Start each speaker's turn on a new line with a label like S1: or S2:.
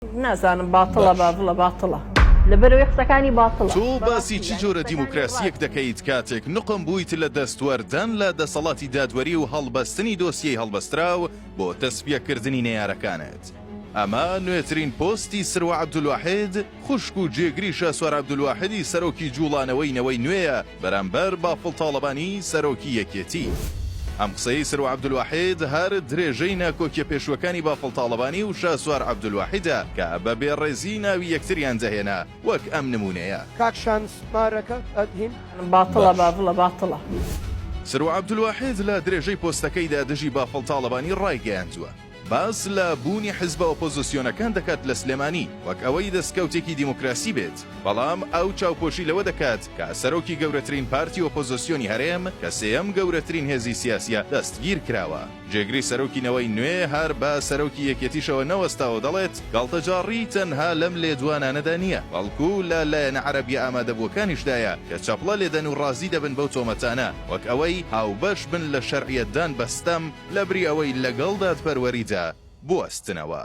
S1: نازانم باتڵە با بڵە باتڵە. لەبەرئەوەی قسەکانی باتڵە.
S2: تۆ باسی چ جۆرە دیموکراسییەک دەکەیت کاتێک نوقم بوویت لە دەستوەردان لە دەسەڵاتی دادوەری و هەڵبەستنی دۆسیەی هەڵبەستراو بۆ تەسفیەکردنی نەیارەکانت؟ ئەمە نوێترین پۆستی سروە عەبدولواحید، خوشک و جێگری شاسوار عەبدولواحیدی سەرۆکی جوڵانەوەی نەوەی نوێیە بەرامبەر بافڵ تاڵەبانی سەرۆکی یەکێتی. ئەم قسەیەی سروە عەبدولواحید هەر درێژەی ناکۆکیە پێشووەکانی بافڵ تاڵەبانی و شاسوار عەبدولواحیدە کە بە بێڕێزی ناوی یەکتریان دەهێنا وەک ئەم نموونەیە.
S3: کاک شانس مارەکە ئەدهین.
S1: باتڵە بابڵە باتڵە.
S2: سروە عەبدولواحید لە درێژەی پۆستەکەیدا دژی بافڵ تاڵەبانی ڕایگەیاندووە، باس لە بوونی حزبە ئۆپۆزسیۆنەکان دەکات لە سلێمانی وەک ئەوەی دەستکەوتێکی دیموکراسی بێت، بەڵام ئەو چاوپۆشی لەوە دەکات کە سەرۆکی گەورەترین پارتی ئۆپۆزسیۆنی هەرێم کە سێیەم گەورەترین هێزی سیاسیە دەستگیرکراوە. جێگری سەرۆکی نەوەی نوێ هەر بە سەرۆکی یەکێتیشەوە نەوەستاوە دەڵێت، گاڵتەجاڕی تەنها لەم لێدوانانەدا نییە، بەڵکو لە لایەنە عەرەبیە ئامادەبووەکانیشدایە کە چەپڵە لێدەن و ڕازی دەبن بەو تۆمەتانە، وەک ئەوەی هاوبەش بن لە شەرعیەتدان بە ستەم لەبری ئەوەی لەگەڵ دادپەروەریدا بوەستنەوە.